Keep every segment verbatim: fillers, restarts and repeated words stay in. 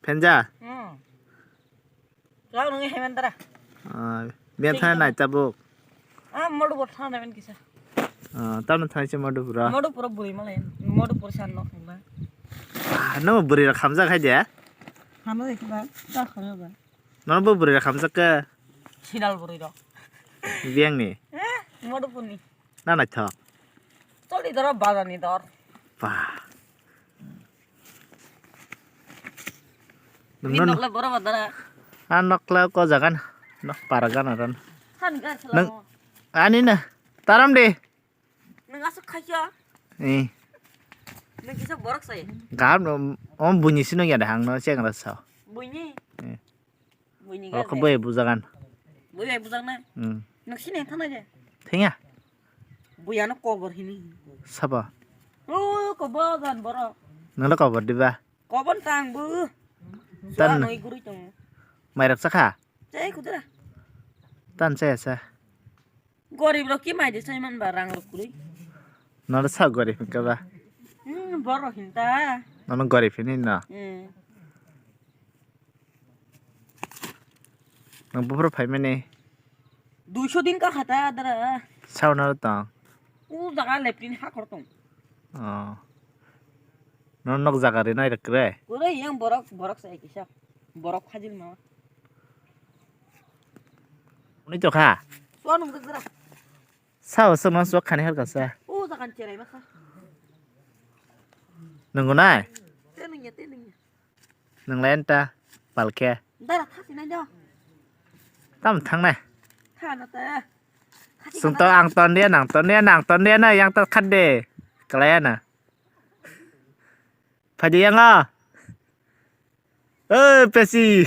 Phenja? Hmm. Kau nungi hemen tara. Ah, biyan thana nai tabuk. Ah, modu por thana men kisa. Ah, tamo thana se modu pura. Modu pura buri malai. Modu pura san nok hangba. Ah, no buri ra khamjak hai de? Hano de kiba, ta khana ba. No bo buri ra khamjak ke? Sinal buri ro. Biang ni? Eh, modu puni. Na naithok. Choli doro bazar ni dor. Ba. Ni nokla boro ba dara. Ah, nokla ko jagan. Nok paragan aron. Han ga nang salamo. Ani na. Taram de. Nang asuk khaikya. Eh. Nang kisa borok sai. Gam no, om bunyi sino ya dahang no, siang rasa. Bunyi. Eh. Buini ga. Oro khe bui bujagan. Bui bai bujak na. Hmm. Nang sini thana je. Thinga. Bui ano kobor hini. Sabo. O kobor gan boro. Nang lo kobor diba. Kobor tang bu. Tan. Noi guri tong. Mai rak sakha. Cai kudra. Tan cai asa. Gorib rok ki mai de sai man ba rang rok kuri. Noro sa gorib hinka ba. Hmm, boro hinta. Nono gorib hini no. Hmm. Nang buphuru phaimani? Duiso din ka khata dara. Sauna tong. U jaga lepin ha khor tong. Oh. No nok jaga ri nai rek re. Kure yang borok, borok sa ekisa. Borok phajil ma. Uni to kha. Suan ung dra. Sao so no sok khani har kasa. U jaga cherai ma sa. Nunggu nai. Te nungya, te nungya. Nung lain ta palke. Dara thasi nai do. Tam thang nai. Tha na ta. Sung to ang ton dia, nang ton dia, nang ton dia na yang ta khat de. Kalaya na. Phadi yang a. Eh, pesi.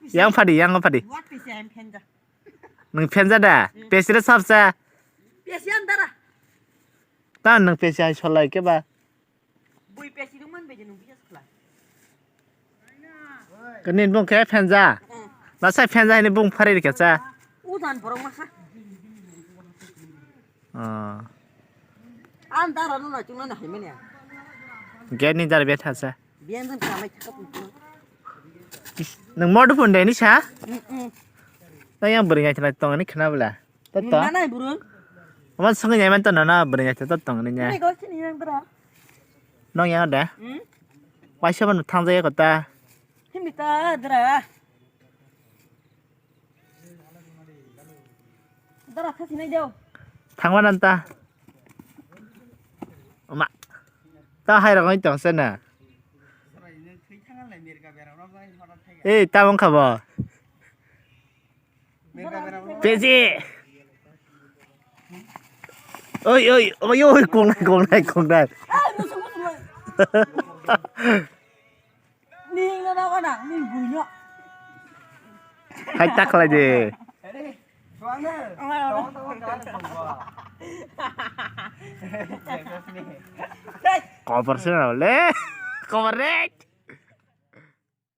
Yang phadi, yang phadi. Nung phenja da. Pesi re sabsa. Pesi andara. Ta nung pesi ai solai ke ba. Bui pesi nung man beje nung bias khla. Kani bung khe phenja. Masa phenja ini bung phari khe cha. U dan borok masa. Ah. An dara no na chungna na haimani. Gate ni dara betha sa. Biyan jang kamai thaka pun. Nang modu phone de ni sa? Mm. Ta yang bring ai tong ni khna bla. Ta ta. Mana burung? Ama sung nyai man to na na bring ai ta tong ni nya. Ni gol sini yang dara. Nong yang da. Hmm? Waisa ban thang jaya kota. Himita dara. Dara kha sinai deo. Thangma nan ta. Oma. Ta hai rok tong se na. Ei, ta wng kha bo. Peji. Oi, oi, oi, oi, kongnai, kongnai, kongnai. Ning no na na, ning bui no. Hai tak lai de. Kobor sini le. Kobor re.